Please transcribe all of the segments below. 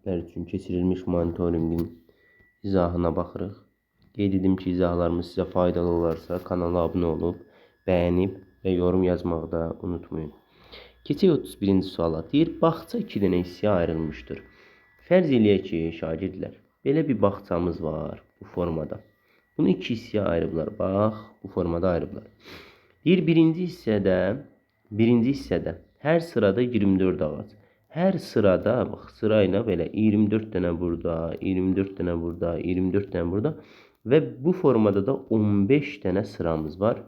Tələbələr üçün keçirilmiş monitorinqin izahına baxırıq. Qeyd edim ki, izahlarımız sizə faydalı olarsa, kanala abunə olub, bəyənib və yorum yazmağı da unutmayın. Keçək 31-ci suala. Deyir, bağça 2 dənə hissəyə ayrılmışdır. Fərz eləyək ki, şagirdlər, belə bir bağçamız var bu formada. Bunu 2 hissəyə ayırıblar. Bax, bu formada ayırıblar. Deyir, birinci hissədə hər sırada 24 ağac. Hər sırada, bax, sırayla belə 24 dənə burada, 24 dənə burada, 24 dənə burada və bu formada da 15 dənə sıramız var.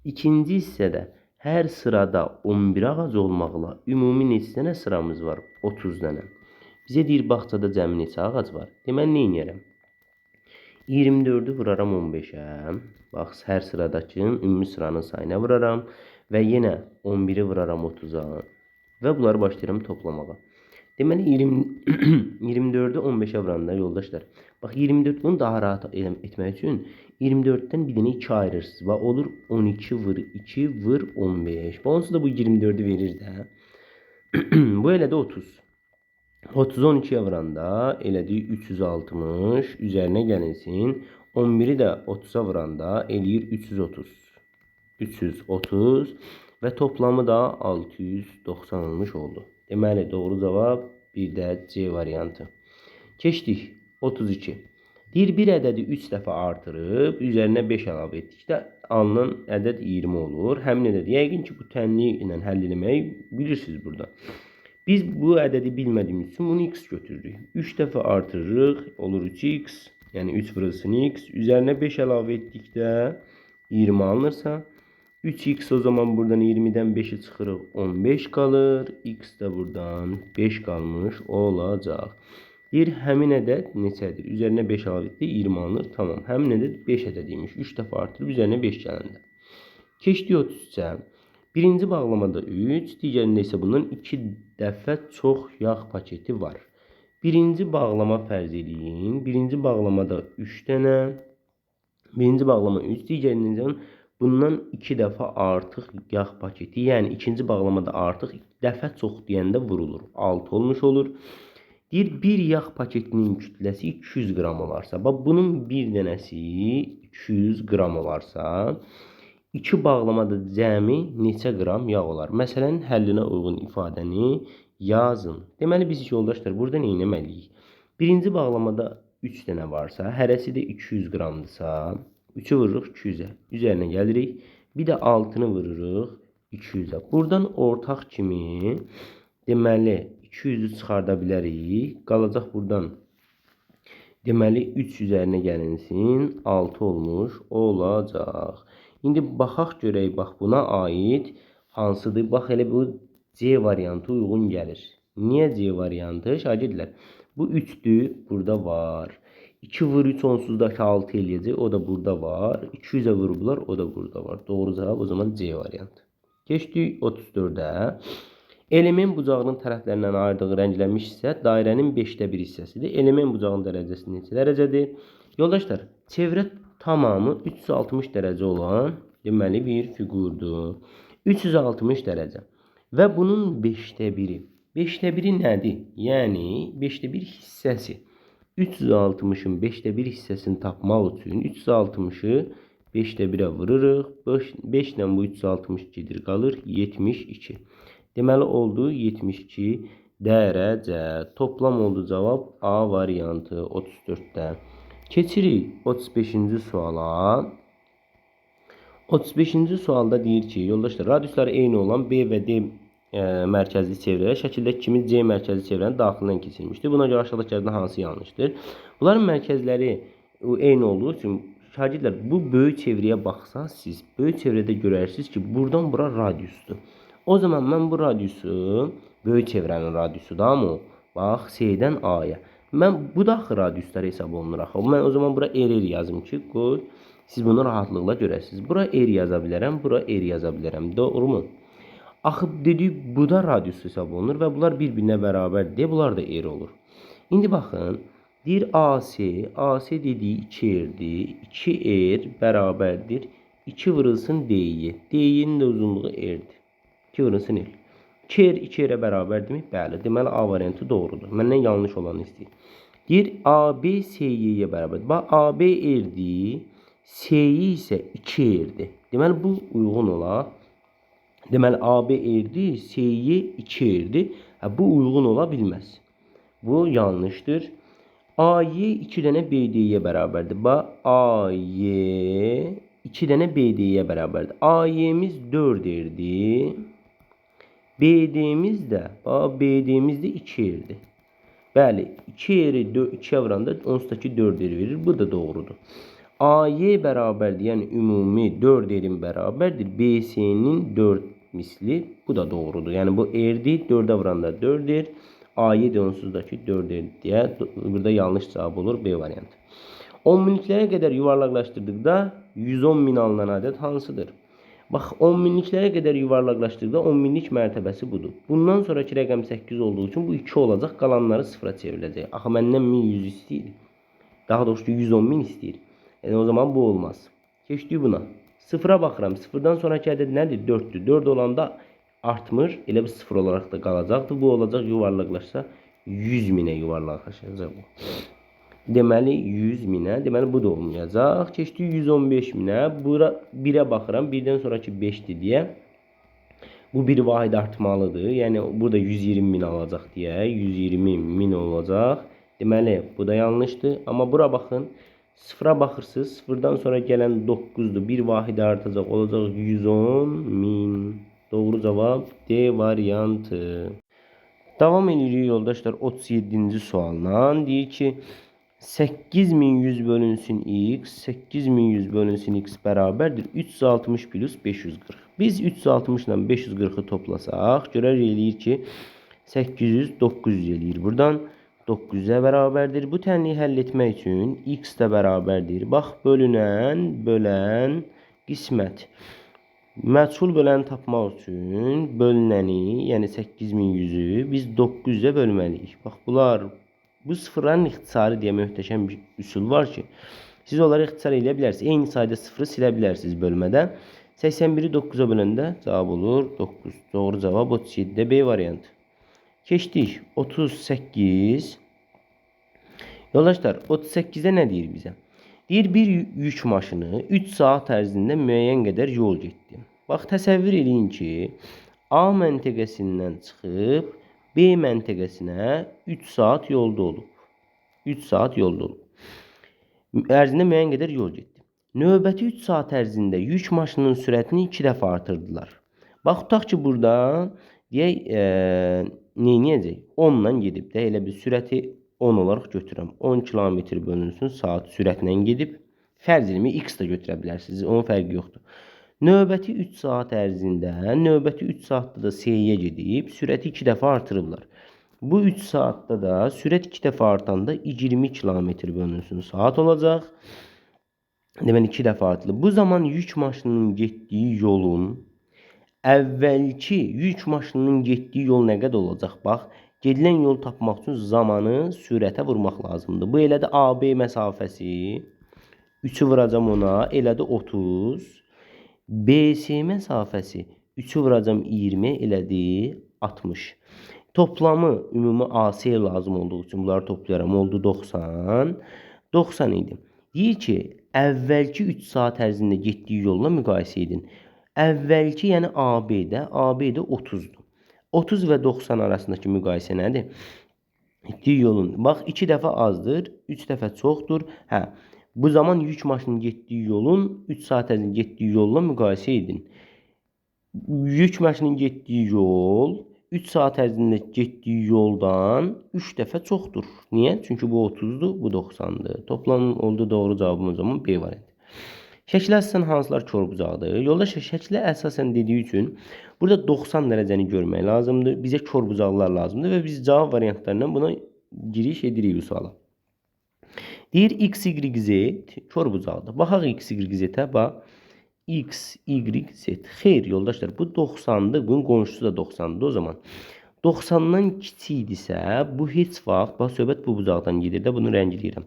İkinci hissədə hər sırada 11 ağac olmaqla ümumi neçə dənə sıramız var? 30 dənə. Bizə deyir, bağçada cəmi neçə ağac var? Deməli, nə eləyərəm? 24-ü vuraram 15-ə. Bax, hər sıradakı ümumi sıranın sayına vuraram və yenə 11-i vuraram 30-a. Və bunları başlayıram toplamağa. Deməli, 24-ü 15-ə vuranda yoldaşlar, bax, 24, bunu daha rahat etmək üçün 24-dən bir dənə 2 ayırırsınız. Bax, olur 12 vur 2 vur 15. Bax, onsuz da bu 24-ü verir də. Bu elə də 30. 30-u 12-yə vuranda elədir 360. Üzərinə gəlinsin. 11-i də 30-a vuranda eləyir 330. 330. Və toplamı da 690 olmuş oldu. Deməli, doğru cavab bir də C variantı. Keçdik 32. Deyir, bir ədədi 3 dəfə artırıb, üzərinə 5 əlavə etdikdə alınan ədəd 20 olur. Həmin ədəd, yəqin ki, bu tənlik ilə həll eləməyi bilirsiniz burada. Biz bu ədədi bilmədiyimiz üçün bunu x götürürük. 3 dəfə artırırıq, olur 3x, yəni 3 vurulsun x. Üzərinə 5 əlavə etdikdə 20 alınırsa, 3x o zaman buradan 20'den 5'i çıxırıq, 15 qalır. X də buradan 5 qalmış olacaq. Deyir, həmin ədəd neçədir? Üzərinə 5 əlavə etdi, 20 alınır. Tamam, həmin ədəd 5 ədəd imiş. 3 dəfə artırıb üzərinə 5 gələndə. Keçdik 33-ə. Birinci bağlamada 3, digərində isə bundan 2 dəfə çox yağ paketi var. Birinci bağlama fərz eləyin. Birinci bağlamada 3 dənə. Birinci bağlama 3, digərində bundan 2 dəfə artıq yağ paketi, yəni ikinci bağlamada artıq dəfə çox deyəndə vurulur. 6 olmuş olur. Deyir, bir yağ paketinin kütləsi 200 qram olarsa, bax, bunun bir dənəsi 200 qram olarsa, iki bağlamada cəmi neçə qram yağ olar? Məsələnin həllinə uyğun ifadəni yazın. Deməli, biz yoldaşlar, burada nə etməliyik? Birinci bağlamada 3 dənə varsa, hərəsi də 200 qramdırsa, 3-ü vururuq 200-ə. Üzərinə gəlirik. Bir də 6-nı vururuq 200-ə. Buradan ortaq kimi, deməli, 200-ü çıxarda bilərik. Qalacaq buradan, deməli, 3 üzərinə gəlinsin. 6 olmuş olacaq. İndi baxaq görək, bax, buna aid hansıdır? Bax, elə bu C variantı uyğun gəlir. Niyə C variantı? Şagirdlər, bu 3-dür, burada var. 2 vur 3 onsuzdakı 6 eləyəcək. O da burada var. 200-ə vurublar. O da burada var. Doğru cavab o zaman C variantı. Keçdik 34-ə. Element bucağının tərəflərindən ayırdığı rənglənmiş hissə dairənin 5-də 1 hissəsidir. Element bucağının dərəcəsi neçə dərəcədir? Yoldaşlar, çevrə tamamı 360 dərəcə olan deməli bir fiqurdur. 360 dərəcə. Və bunun 5-də 1-i. 5-də 1-i nədir? Yəni 5-də 1 hissəsi. 360-ın 5-də 1 hissəsini tapmaq üçün 360-ı 5-də 1-ə vururuq. 5 ilə bu 360 gedir, qalır 72. Deməli, oldu 72 dərəcə. Toplam oldu cavab A variantı 34-də. Keçirik 35-ci suala. 35-ci sualda deyir ki, yoldaşlar, radiusları eyni olan B və D mərkəzli çevrələr şəkildəki kimi C mərkəzli çevrənin daxilindən keçirilmişdir. Buna görə aşağıdakılardan hansı yanlışdır? Bunların mərkəzləri eyni olduğu üçün şagirdlər, bu böyük çevrəyə baxsaz siz, böyük çevrədə görərsiniz ki, buradan bura radiusdur. O zaman mən bu radiusu, böyük çevrənin radiusu da mı? Bax, C-dən A-ya. Mən bu da axı radiuslar hesab olunur axı. Mən o zaman bura RR yazım ki, qoy siz bunu rahatlıqla görəsiniz. Bura R yaza bilərəm, bura R yaza bilərəm. Doğru mu? Axı dedik, bu da radius hesab olunur və bunlar bir-birinə bərabərdir deyə bunlar da R olur. İndi baxın, deyir AC, AC dediyi 2R-dir. 2R bərabərdir 2 vurulsun DY. DY-nin də uzunluğu R-dir. 2 vurulsun R. 2R 2R-ə bərabərdirmi? Bəli. Deməli A variantı doğrudur. Məndən yanlış olanı istəyir. Deyir AB SY-yə bərabərdir. Bax AB R-dir, SY isə 2R-dir. Deməli bu uyğun ola. Deməli AB R-dir, SY 2R-dir. Hə, bu uyğun ola bilməz. Bu yanlışdır. AY 2 dənə BD-yə bərabərdir. Bax AY 2 dənə BD-yə bərabərdir. AY-miz 4R-dir. BD-miz də, bax BD-miz də 2R-dir. Bəli, 2R-i 2-yə vuranda onsuz da ki 4R verir. Bu da doğrudur. AY bərabərdir, yəni ümumi 4R-in bərabərdir. BC-nin 4 misli. Bu da doğrudur. Yəni bu R-dir. 4-ə vuranda 4R. AY də onsuz da ki 4R deyə burada yanlış cavab olur B variantı. 10 minliklərə qədər yuvarlaqlaşdırdıqda 110 min alınan ədəd hansıdır? Bax 10 minliklərə qədər yuvarlaqlaşdırdıqda 10 minlik mərtəbəsi budur. Bundan sonraki rəqəm 8 olduğu üçün bu 2 olacaq, qalanları sıfıra çevriləcək. Axı məndən 1100 istəyir. Daha doğrusu 110 min istəyir. Yəni o zaman bu olmaz. Keçdik buna. Sıfıra baxıram. Sıfırdan sonraki ədəd nədir? 4-dür. 4 olanda artmır. Elə bir sıfır olaraq da qalacaqdır. Bu olacaq yuvarlaqlaşsa 100 minə yuvarlaqlaşacaq bu. Deməli 100 minə. Deməli bu da olmayacaq. Keçdik 115 minə. Bura 1-ə baxıram. 1-dən sonraki 5-dir deyə. Bu bir vahid artmalıdır. Yəni burada 120 min alacaq deyə. 120 min olacaq. Deməli bu da yanlışdır. Amma bura baxın. Sıfıra baxırsınız. Sıfırdan sonra gələn 9-dur. Bir vahid artacaq. Olacaq 110 min. Doğru cavab D variantı. Davam edirik yoldaşlar 37-ci sualla. Deyir ki 8100 bölünsün x, 8100 bölünsün x bərabərdir 360 plus 540. Biz 360 ilə 540-ı toplasaq, görərik eləyir ki 800, 900 eləyir. Buradan 900-ə bərabərdir. Bu tənliyi həll etmək üçün x də bərabərdir. Bax, bölünən, bölən, qismət. Məchul böləni tapmaq üçün bölünəni, yəni 8100-ü biz 900-ə bölməliyik. Bax, bunlar, bu sıfırların ixtisarı deyə möhtəşəm bir üsul var ki, siz onları ixtisar eləyə bilərsiniz. Eyni sayda sıfırı silə bilərsiniz bölmədə. 81-i 9-a böləndə cavab olur 9. Doğru cavab 37-də B variantı. Keçdik 38. Yoldaşlar, 38-də nə deyir bizə? Deyir bir yük maşını 3 saat ərzində müəyyən qədər yol getdi. Bax, təsəvvür eləyin ki, A məntəqəsindən çıxıb B məntəqəsinə 3 saat yolda olub. 3 saat yolda olub. Ərzində müəyyən qədər yol getdi. Növbəti 3 saat ərzində yük maşınının sürətini 2 dəfə artırdılar. Bax, tutaq ki, burada deyək, neyniyəcək? 10 ilə gedib də, elə bir sürəti 10 olaraq götürürəm. 10 km bölünsün saat sürətlə gedib. Fərz elmi x də götürə bilərsiniz. Onun fərqi yoxdur. Növbəti 3 saat ərzində, növbəti 3 saatda da S-yə gedib, sürəti 2 dəfə artırıblar. Bu 3 saatda da sürət 2 dəfə artanda 20 km bölünsün saat olacaq. Deməli 2 dəfə artırılıb. Bu zaman yük maşınının getdiyi yolun əvvəlki yük maşınının getdiyi yol nə qədər olacaq? Bax, gedilən yol tapmaq üçün zamanı sürətə vurmaq lazımdır. Bu elədir AB məsafəsi. 3-ü vuracam ona, elədir 30. BC məsafəsi 3-ü vuracam 20, elədir 60. Toplamı ümumi AC lazım olduğu üçün bunları toplayaram. Oldu 90. 90 idi. Deyir ki, əvvəlki 3 saat ərzində getdiyi yolla müqayisə edin. Əvvəlki, yəni AB-də, AB-də 30-dur. 30 və 90 arasındakı müqayisə nədir? Getdiyi yolun, bax, 2 dəfə azdır, 3 dəfə çoxdur. Hə, bu zaman yük maşının getdiyi yolun 3 saat ərzində getdiyi yolla müqayisə edin. Yük maşının getdiyi yol 3 saat ərzində getdiyi yoldan 3 dəfə çoxdur. Niyə? Çünki bu 30-dur, bu 90-dır. Toplam oldu doğru cavabımız o zaman B variantı. Şəklə əsasən hansılar kor bucaqdır? Yoldaşlar, şəklə əsasən dediyi üçün burada 90 dərəcəni görmək lazımdır. Bizə kor bucaqlar lazımdır və biz cavab variantlarından buna giriş edirik bu suala. Deyir X, Y, Z kor bucaqdır. Baxaq X, Y, Z-ə. Bax, X, Y, Z. Xeyr, yoldaşlar, bu 90-dır. Bunun qonşusu da 90-dır o zaman. 90-dan kiçik idisə, bu heç vaxt, bax, söhbət bu bucaqdan gedir də, bunu rəngləyirəm.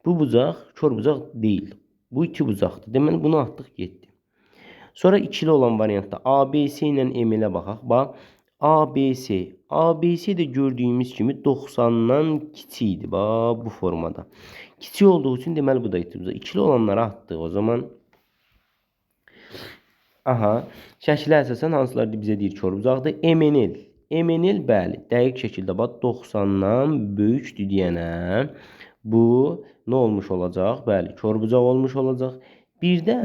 Bu bucaq kor bucaq deyil. Bu iki bucaqdır. Deməli, bunu atdıq, getdi. Sonra ikili olan variantda A, B, C ilə M-lə baxaq. Bax, ABC. ABC də gördüyümüz kimi 90-dan kiçik idi. Bax, bu formada. Kiçik olduğu üçün deməli bu da iti bucaq. İkili olanları atdıq o zaman. Aha, şəklə əsasən hansılar bizə deyir kor bucaqdır? MNL. MNL bəli, dəqiq şəkildə bax 90-dan böyükdür deyənə bu nə olmuş olacaq? Bəli, kor bucaq olmuş olacaq. Bir də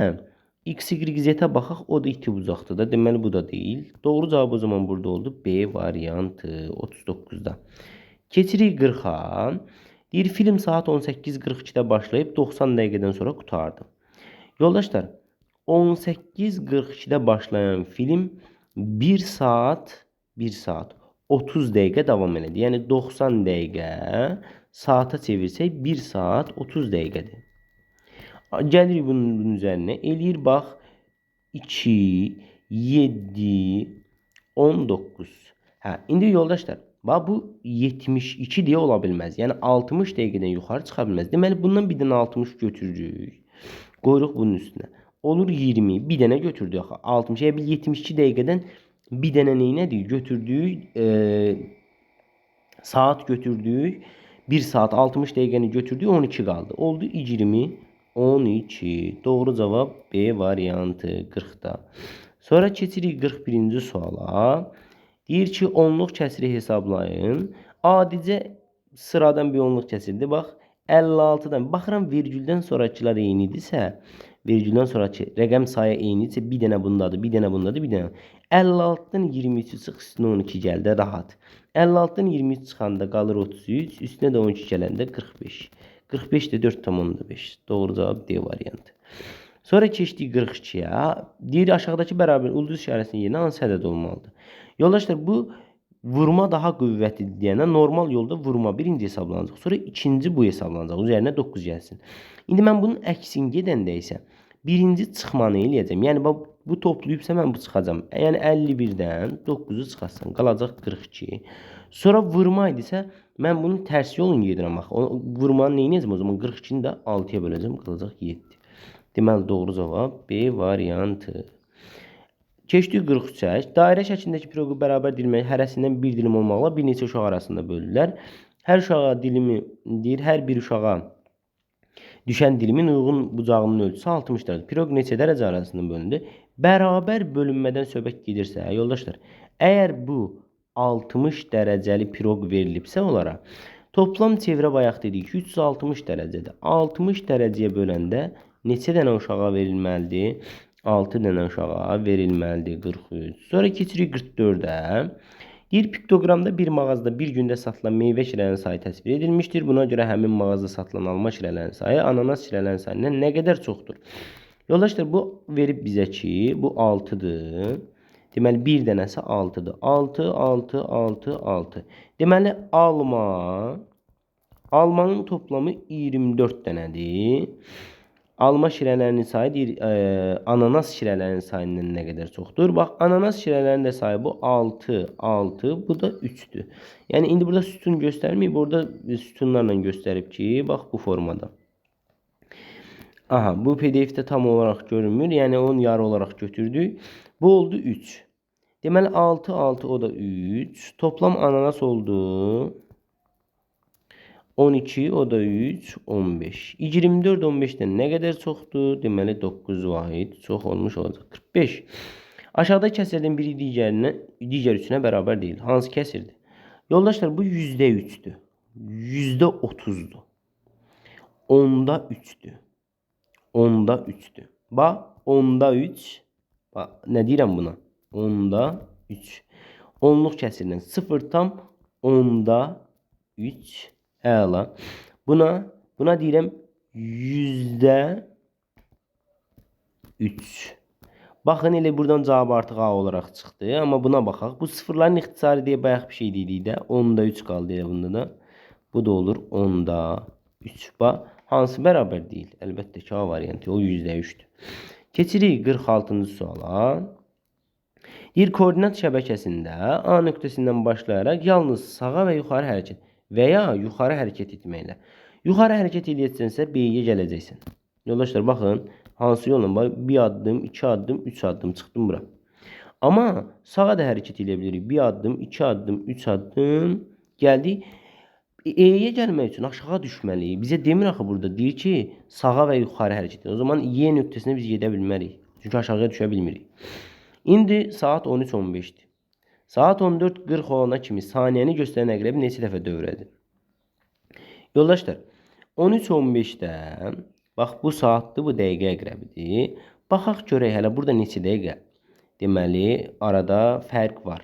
X, Y, Z-ə baxaq, o da iti bucaqdır da. Deməli bu da deyil. Doğru cavab o zaman burada oldu. B variantı 39-da. Keçirik 40-a. Deyir, film saat 18:42-də başlayıb 90 dəqiqədən sonra qurtardı. Yoldaşlar, 18:42-də başlayan film 1 saat 30 dəqiqə davam elədi. Yəni 90 dəqiqə saata çevirsək 1 saat 30 dəqiqədir. Gəlirik bunun üzərinə. Eləyir bax 2, 7, 19. Hə, indi yoldaşlar, bax bu 72 deyə ola bilməz. Yəni 60 dəqiqədən yuxarı çıxa bilməz. Deməli bundan bir dənə 60 götürürük. Qoyuruq bunun üstünə. Olur 20. Bir dənə götürdük axı. 60, yəni 72 dəqiqədən bir dənə neynədik? Götürdük, saat götürdük. 1 saat 60 dəqiqəni götürdük, 12 qaldı. Oldu 20, 12. Doğru cavab B variantı 40-da. Sonra keçirik 41-ci suala. Deyir ki, onluq kəsiri hesablayın. Adicə sıradan bir onluq kəsirdir. Bax, 56-dan. Baxıram, vergüldən sonrakılar eynidirsə, vergüldən sonrakı rəqəm sayı eynidirsə, bir dənə bundadır, bir dənə bundadır, bir dənə. 56-dan 23-ü çıx, üstünə 12 gəldi, rahat. 56-dan 23 çıxanda qalır 33, üstünə də 12 gələndə 45. 45 də 4,5. Doğru cavab D variantı. Sonra keçdik 42-yə. Deyir, aşağıdakı bərabər ulduz işarəsinin yerinə hansı ədəd olmalıdır? Yoldaşlar, bu vurma daha qüvvətlidir deyəndə normal yolda vurma birinci hesablanacaq. Sonra ikinci bu hesablanacaq. Üzərinə 9 gəlsin. İndi mən bunun əksini gedəndə isə birinci çıxmanı eləyəcəm. Yəni bu toplayıbsa mən bu çıxacam. Yəni 51-dən 9-u çıxarsan, qalacaq 42. Sonra vurma idisə mən bunun tərs yolunu gedirəm axı. Vurmanı nə edəcəm o zaman? 42-ni də 6-ya böləcəm, qalacaq 7. Deməli doğru cavab B variantı. Keçdik 43-ə. Dairə şəklindəki piroqu bərabər dilmək hərəsindən bir dilim olmaqla bir neçə uşaq arasında bölürlər. Hər uşağa dilimi deyir, hər bir uşağa düşən dilimin uyğun bucağının ölçüsü 60 dərəcə. Piroq neçə dərəcə arasında bölündü? Bərabər bölünmədən söhbət gedirsə, yoldaşlar, əgər bu 60 dərəcəli piroq verilibsə onlara, toplam çevrə bayaq dedik ki, 360 dərəcədir. 60 dərəcəyə böləndə neçə dənə uşağa verilməlidir? 6 dənə uşağa verilməlidir 43. Sonra keçirik 44-ə. Deyir, piktoqramda bir mağazada bir gündə satılan meyvə şirələrinin sayı təsvir edilmişdir. Buna görə həmin mağazada satılan alma şirələrinin sayı ananas şirələrinin sayından nə qədər çoxdur? Yoldaşlar, bu verib bizə ki, bu 6-dır. Deməli, bir dənəsi 6-dır. 6, 6, 6, 6. Deməli, almanın toplamı 24 dənədir. Alma şirələrinin sayı deyir, ananas şirələrinin sayından nə qədər çoxdur? Bax, ananas şirələrinin də sayı bu 6, 6, bu da 3-dür. Yəni, indi burada sütun göstərməyib, burada sütunlarla göstərib ki, bax, bu formada. Aha, bu PDF-də tam olaraq görünmür. Yəni, onun yarı olaraq götürdük. Bu oldu 3. Deməli, 6, 6, o da 3. Toplam ananas oldu 12, o da 3, 15. 24, 15-dən nə qədər çoxdur? Deməli, 9 vahid çox olmuş olacaq. 45. Aşağıda kəsirdən biri digər üçünə bərabər deyil. Hansı kəsirdir? Yoldaşlar, bu %3-dür. %30-dur. Onda 3-dür. Onda 3-dür. Bax, onda 3. Bax, nə deyirəm buna? Onda 3. Onluq kəsirdən 0 tam onda 3. Əla. Buna deyirəm %3. Baxın, elə buradan cavab artıq A olaraq çıxdı. Amma buna baxaq. Bu sıfırların ixtisarı deyə bayaq bir şey dedik də. Onda 3 qaldı elə bunda da. Bu da olur onda 3. Bax, hansı bərabər deyil? Əlbəttə ki, A variantı. O %3-dür. Keçirik 46-cı suala. Deyir, koordinat şəbəkəsində A nöqtəsindən başlayaraq yalnız sağa və yuxarı hərəkət və ya yuxarı hərəkət etməklə. Yuxarı hərəkət eləyəcəksənsə B-yə gələcəksən. Yoldaşlar, baxın, hansı yolla? Bax, bir addım, iki addım, üç addım çıxdım bura. Amma sağa da hərəkət edə bilirik. 1 addım, 2 addım, 3 addım. Gəldik. E-yə gəlmək üçün aşağı düşməliyik. Bizə demir axı burada. Deyir ki, sağa və yuxarı hərəkət edir. O zaman Y nöqtəsinə biz gedə bilmərik. Çünki aşağıya düşə bilmirik. İndi saat 13:15-dir. Saat 14:40 olana kimi saniyəni göstərən əqrəbi neçə dəfə dövrədir? Yoldaşlar, 13:15-də bax bu saatdır, bu dəqiqə əqrəbidir. Baxaq görək hələ burada neçə dəqiqə. Deməli, arada fərq var.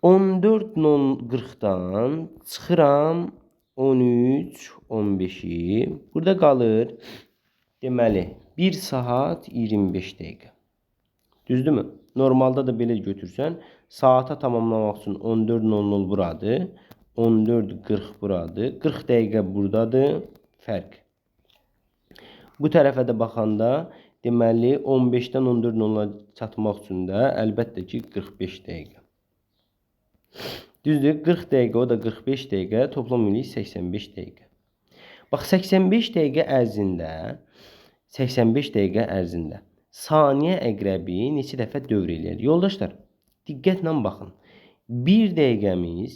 14:40-dan çıxıram 13:15-i. Burada qalır, deməli, 1 saat 25 dəqiqə. Düzdürmü? Normalda da belə götürsən, saata tamamlamaq üçün 14:00 buradır, 14:40 buradır, 40 dəqiqə buradadır fərq. Bu tərəfə də baxanda, deməli, 15-dən 14:00-a çatmaq üçün də əlbəttə ki, 45 dəqiqə. Düzdür, 40 dəqiqə, o da 45 dəqiqə, toplam eləyir 85 dəqiqə. Bax, 85 dəqiqə ərzində, 85 dəqiqə ərzində saniyə əqrəbi neçə dəfə dövr eləyər? Yoldaşlar, diqqətlə baxın. 1 dəqiqəmiz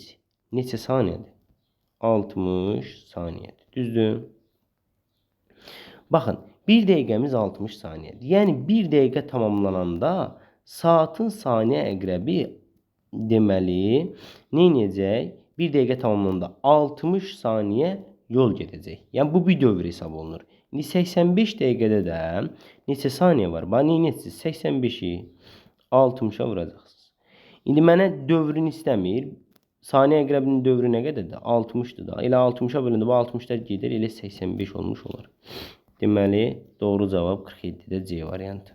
neçə saniyədir? 60 saniyədir. Düzdür? Baxın, 1 dəqiqəmiz 60 saniyədir. Yəni, 1 dəqiqə tamamlananda saatın saniyə əqrəbi deməli, nə eləyəcək? 1 dəqiqə tamamlananda 60 saniyə yol gedəcək. Yəni, bu bir dövr hesab olunur. İndi 85 dəqiqədə də neçə saniyə var? Bax, nə eləyəcəksiniz? 85-i 60-a vuracaqsınız. İndi mənə dövrünü istəmir. Saniyə əqrəbinin dövrü nə qədərdir? 60-dır da. Elə 60-a bölündü. Bu 60-lar gedir, elə 85 olmuş olar. Deməli, doğru cavab 47-də C variantı.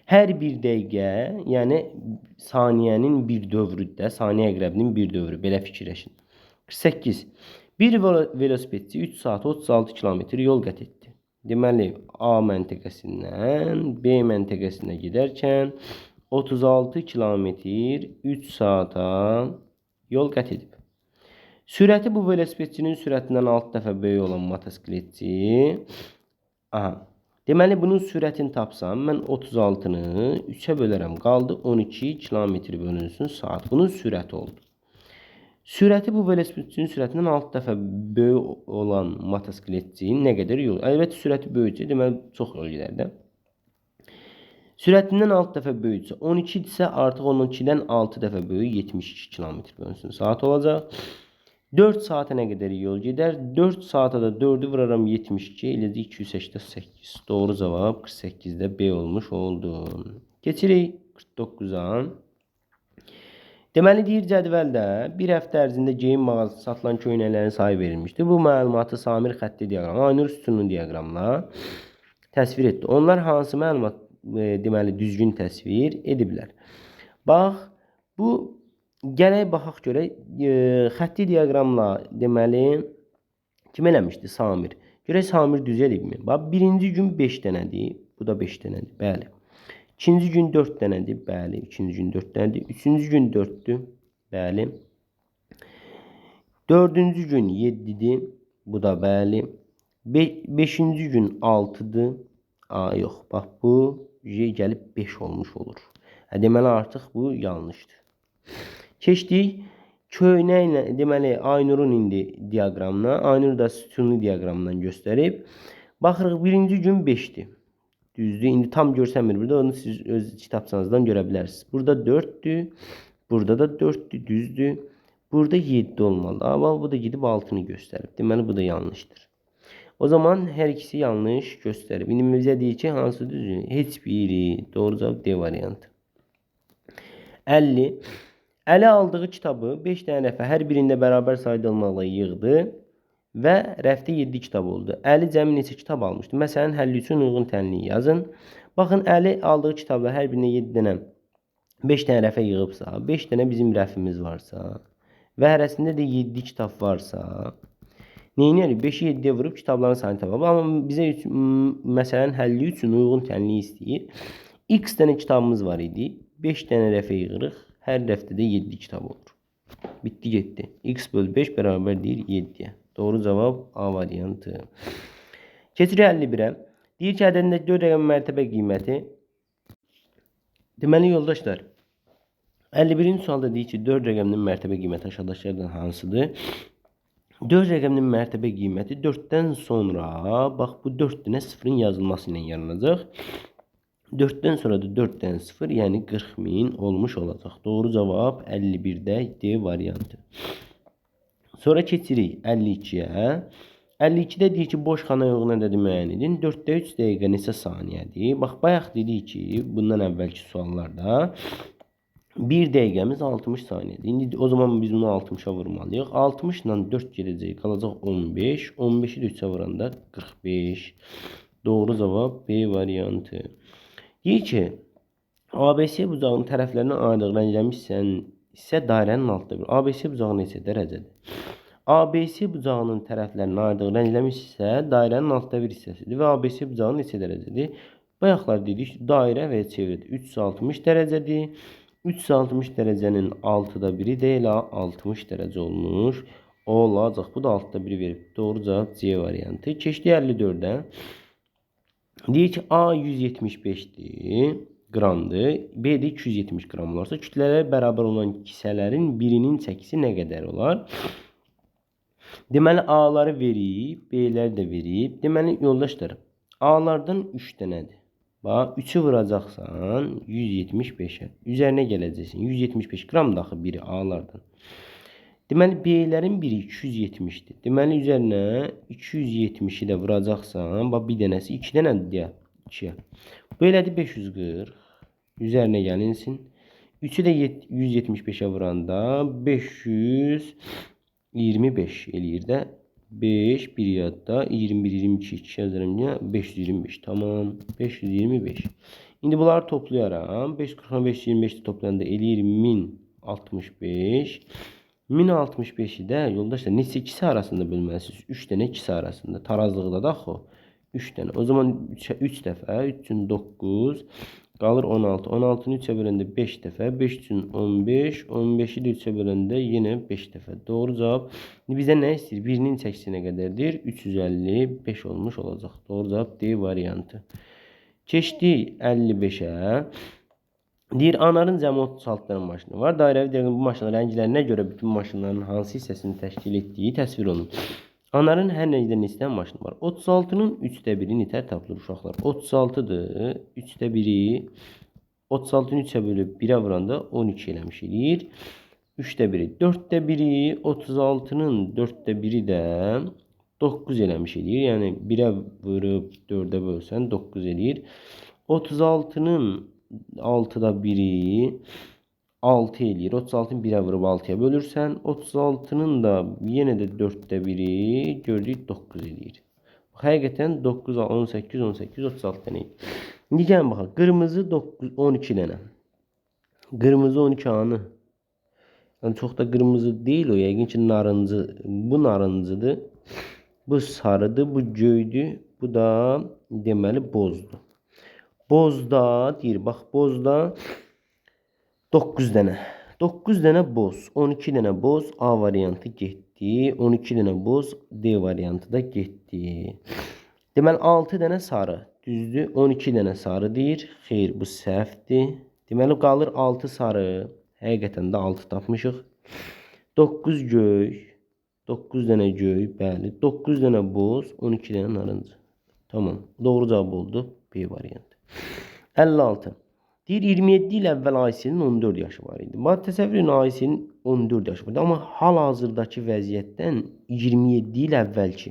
Hər bir dəqiqə, yəni saniyənin bir dövrüdür də, saniyə əqrəbinin bir dövrü. Belə fikirləşin. 48. Bir velosipedçi 3 saat 36 kilometr yol qət etdi. Deməli, A məntəqəsindən B məntəqəsinə gedərkən 36 kilometr 3 saata yol qət edib. Sürəti bu velosipedçinin sürətindən 6 dəfə böyük olan motosikletçi. Aha. Deməli, bunun sürətini tapsam, mən 36-nı 3-ə bölərəm. Qaldı 12 kilometr bölünsün saat. Bunun sürəti oldu. Sürəti bu velosipedçinin sürətindən 6 dəfə böyük olan motosikletçi nə qədər yol? Əlbəttə, sürəti böyüksə, deməli, çox yol gedər də. Sürətindən 6 dəfə böyüksə, 12 idisə, artıq 12-dən 6 dəfə böyük 72 kilometr bölünsün saat olacaq. 4 saata nə qədər yol gedər? 4 saata da 4-ü vuraram 72, eləcə 288. Doğru cavab 48-də B olmuş oldu. Keçirik 49-a. Deməli, deyir cədvəldə bir həftə ərzində geyim mağazası satılan köynəklərin sayı verilmişdir. Bu məlumatı Samir xətti diaqramı, Aynur sütunlu diaqramla təsvir etdi. Onlar hansı məlumat, deməli, düzgün təsvir ediblər? Bax, bu gələk baxaq görək, xətti diaqramla deməli, kim eləmişdi? Samir. Görək Samir düz eləyibmi? Bax, birinci gün 5 dənədir. Bu da 5 dənədir. Bəli. İkinci gün 4 dənədir. Bəli, ikinci gün 4 dənədir. Üçüncü gün 4-dür. Bəli. Dördüncü gün 7-dir. Bu da bəli. Beşinci gün 6-dır. A, yox, bax bu J gəlib 5 olmuş olur. Deməli, artıq bu yanlışdır. Keçdik köynəklə, deməli, Aynurun indi diaqramına. Aynur da sütunlu diaqramdan göstərib. Baxırıq, birinci gün 5-dir. Düzdür. İndi tam görsənmir burada. Onu siz öz kitabçanızdan görə bilərsiniz. Burada 4-dür. Burada da 4-dür. Düzdür. Burada 7 olmalıdır. Amma bu da gedib 6-nı göstərib. Deməli, bu da yanlışdır. O zaman hər ikisi yanlış göstərib. İndi bizə deyir ki, hansı düzdür? Heç biri. Doğru cavab D variantı. 50. Əli aldığı kitabı 5 dənə rəfə hər birində bərabər sayda olmaqla yığdı və rəfdə 7 kitab oldu. Əli cəmi neçə kitab almışdı? Məsələnin həlli üçün uyğun tənliyi yazın. Baxın, Əli aldığı kitablar hər birinə 7 dənə, 5 dənə rəfə yığıbsa, 5 dənə bizim rəfimiz varsa və hərəsində də 7 kitab varsa, neynərik? 5-i 7-yə vurub kitabların sayını tapaq. Amma bizə məsələnin həlli üçün uyğun tənliyi istəyir. X dənə kitabımız var idi. 5 dənə rəfə yığırıq. Hər rəfdə də 7 kitab olur. Bitdi, getdi. X böl 5 bərabər deyir 7-yə. Doğru cavab A variantı. Keçirik 51-ə. Deyir ki, ədədindəki 4 rəqəmi mərtəbə qiyməti. Deməli, yoldaşlar, 51-ci sualda deyir ki, 4 rəqəminin mərtəbə qiyməti aşağıdakılardan hansıdır? 4 rəqəminin mərtəbə qiyməti 4-dən sonra, bax bu 4 dənə sıfırın yazılması ilə yaranacaq. 4-dən sonra da 4 dənə 0, yəni 40.000 olmuş olacaq. Doğru cavab 51-də D variantı. Sonra keçirik 52-yə. 52-də deyir ki, boş xana uyğun ədədi müəyyən edin. 4-də 3 dəqiqə neçə saniyədir? Bax, bayaq dedik ki, bundan əvvəlki suallarda 1 dəqiqəmiz 60 saniyədir. İndi o zaman biz bunu 60-a vurmalıyıq. 60 ilə 4 gedəcək, qalacaq 15. 15-i də 3-ə vuranda 45. Doğru cavab B variantı. Deyir ki, ABC bucağının tərəflərinə ayırdığı rənglənmiş hissə dairənin altda bir. ABC bucağı neçə dərəcədir? ABC bucağının tərəflərinə ayırdığı rənglənmiş hissə dairənin altda bir hissəsidir və ABC bucağı neçə dərəcədir? Bayaqlar dedik, dairə və çevrədir. 360 dərəcədir. 360 dərəcənin 6-da biri də elə 60 dərəcə olmuş olacaq. Bu da 6-da biri verib. Doğru cavab C variantı. Keçdik 54-ə. Deyir ki, A 175-dir, qramdır. B də 270 qram olarsa, kütlələri bərabər olan kisələrin birinin çəkisi nə qədər olar? Deməli, A-ları verib, B-ləri də verib. Deməli, yoldaşlar, A-lardan 3 dənədir. Bax, 3-ü vuracaqsan 175-ə. Üzərinə gələcəksin. 175 qram da axı biri A-lardan. Deməli, B-lərin biri 270-dir. Deməli, üzərinə 270-i də vuracaqsan. Bax, bir dənəsi 2 dənədir deyə. 2-yə. Bu elədi 540. Üzərinə gəlinsin. 3-ü də 175-ə vuranda 525 eləyir də. 5, 1 yadda, 21, 22, 2 yazıram deyə 525. Tamam, 525. İndi bunları toplayaram. 540 525-i toplayanda eləyir 1065. 1065-i də yoldaşlar neçə kisə arasında bölməlisiniz? 3 dənə kisə arasında. Tarazlıqda da axı o. 3 dənə. O zaman 3 dəfə, 3 üçün 9, qalır 16. 16-nı 3-ə böləndə 5 dəfə, 5 üçün 15, 15-i də 3-ə böləndə yenə 5 dəfə. Doğru cavab. İndi bizə nə istəyir? Birinin çəkisi nə qədərdir? 355 olmuş olacaq. Doğru cavab D variantı. Keçdik 55-ə. Deyir, Anarın cəmi 36 dənə maşını var. Dairəvi diaqramda bu maşının rənglərinə görə bütün maşınların hansı hissəsini təşkil etdiyi təsvir olunur. Anarın hər rəngdə neçə dənə maşını var? 36-nın 3-də biri nitər tapılır uşaqlar. 36-dır. 3-də biri 36-nı 3-ə bölüb 1-ə vuranda 12 eləmiş eləyir. 3-də biri. 4-də biri 36-nın 4-də biri də 9 eləmiş eləyir. Yəni 1-ə vurub 4-ə bölsən 9 eləyir. 36-nın 6-da biri 6 eləyir. 36-nı 1-ə vurub 6-ya bölürsən, 36-nın da yenə də 4-də biri gördük 9 eləyir. Həqiqətən 9, 18, 18, 36 dənə eləyir. İndi gəlin baxaq. Qırmızı 9, 12 dənə. Qırmızı 12 anı. Yəni çox da qırmızı deyil o. Yəqin ki narıncı. Bu narıncıdır. Bu sarıdır, bu göydür. Bu da deməli bozdur. Bozda deyir, bax bozda 9 dənə. 9 dənə boz, 12 dənə boz A variantı getdi. 12 dənə boz D variantı da getdi. Deməli 6 dənə sarı. Düzdür? 12 dənə sarı deyir. Xeyr, bu səhvdir. Deməli qalır 6 sarı. Həqiqətən də 6 tapmışıq. 9 göy. 9 dənə göy, bəli. 9 dənə boz, 12 dənə narıncı. Tamam. Doğru cavab oldu B variantı. 56. Deyir 27 il əvvəl Ayselin 14 yaşı var idi. Bax təsəvvür edin Ayselin 14 yaşı var idi. Amma hal-hazırdakı vəziyyətdən 27 il əvvəlki.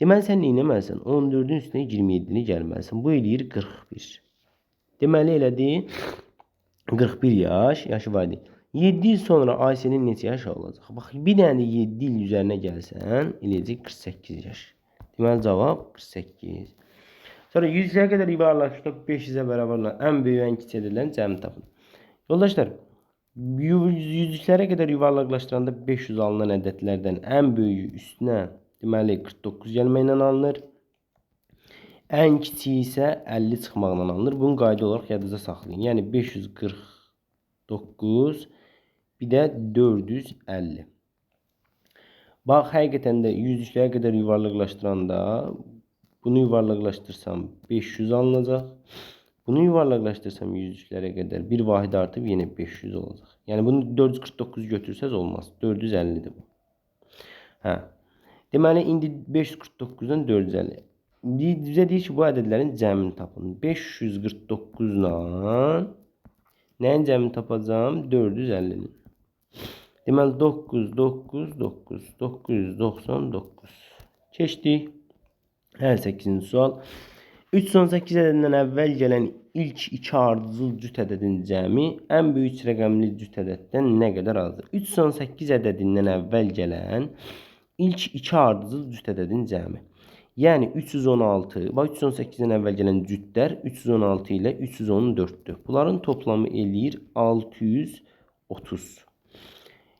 Deməli sən nə etməlisən? 14-ün üstünə 27-ni gəlməlisən. Bu eləyir 41. Deməli elədi 41 yaşı var idi. 7 il sonra Ayselin neçə yaşı olacaq? Bax bir dənə də 7 il üzərinə gəlsən, eləyəcək 48 yaş. Deməli cavab 48. Sonra 100-ə qədər yuvarlaqlaşdırıb 500-ə bərabər olan ən böyük, ən kiçik ədədlərin cəmini tapın. Yoldaşlar, yüzlüklərə qədər yuvarlaqlaşdıranda 500 alınan ədədlərdən ən böyüyü üstünə deməli 49 gəlməklə alınır. Ən kiçiyi isə 50 çıxmaqla alınır. Bunu qayda olaraq yadınızda saxlayın. Yəni 549 bir də 450. Bax, həqiqətən də yüzlüklərə qədər yuvarlaqlaşdıranda bunu yuvarlaqlaşdırsam 500 alınacaq. Bunu yuvarlaqlaşdırsam yüzlüklərə qədər bir vahid artıb yenə 500 olacaq. Yəni bunu 449 götürsəz olmaz. 450-dir bu. Hə. Deməli indi 549-dan 450. Bizə deyir ki, bu ədədlərin cəmini tapın. 549-la nəyin cəmini tapacağam? 450-nin. Deməli 9, 9, 9, 999. Keçdik. 58-ci sual. 318 ədədindən əvvəl gələn ilk iki ardıcıl cüt ədədin cəmi ən böyük rəqəmli cüt ədəddən nə qədər azdır? 318 ədədindən əvvəl gələn ilk iki ardıcıl cüt ədədin cəmi. Yəni 316, bax 318-dən əvvəl gələn cütlər 316 ilə 314-dür. Bunların toplamı eləyir 630.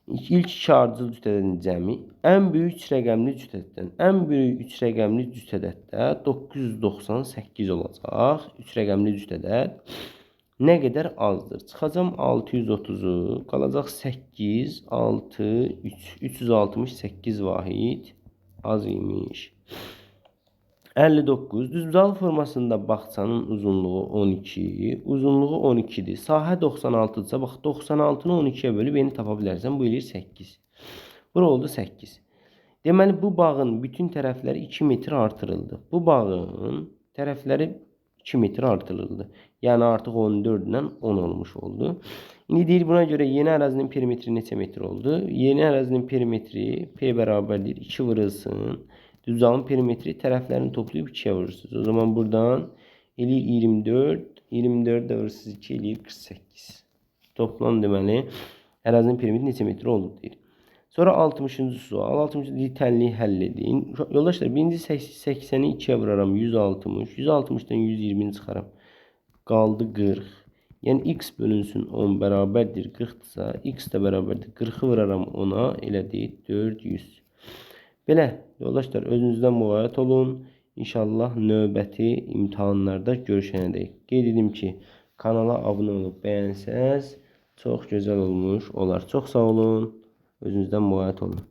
İlk iki ardıcıl cüt ədədin cəmi ən böyük üç rəqəmli cüt ədəddən. Ən böyük üç rəqəmli cüt ədəddə 998 olacaq. Üç rəqəmli cüt ədəd nə qədər azdır? Çıxacam 630-u, qalacaq 8, 6, 3, 368 vahid az imiş. 59. Düzbucaqlı formasında bağçanın uzunluğu 12, uzunluğu 12-dir. Sahə 96-dırsa, bax 96-nı 12-yə bölüb yeni tapa bilərsən. Bu eləyir 8. Bura oldu 8. Deməli, bu bağın bütün tərəfləri 2 metr artırıldı. Bu bağın tərəfləri 2 metr artırıldı. Yəni artıq 14 ilə 10 olmuş oldu. İndi deyir buna görə yeni ərazinin perimetri neçə metr oldu? Yeni ərazinin perimetri P bərabərdir 2 vurulsun. Düzbucağın perimetri tərəflərini toplayıb 2-yə vurursunuz. O zaman buradan eləyir 24, 24 də vurursunuz 2 eləyir 48. Toplam deməli ərazinin perimetri neçə metr oldu deyir. Sonra 60-cı sual. 60-cı tənliyi həll edin. Yoldaşlar, birinci 80-i 2-yə vuraram 160. 160-dan 120-ni çıxaram. Qaldı 40. Yəni x bölünsün 10 bərabərdir 40-dırsa, x də bərabərdir 40-ı vuraram 10-a, elədir 400. Belə, yoldaşlar, özünüzdən müğayət olun. İnşallah növbəti imtahanlarda görüşənədək. Qeyd edim ki, kanala abunə olub bəyənsəz çox gözəl olmuş olar. Çox sağ olun. Özünüzdən müğayət olun.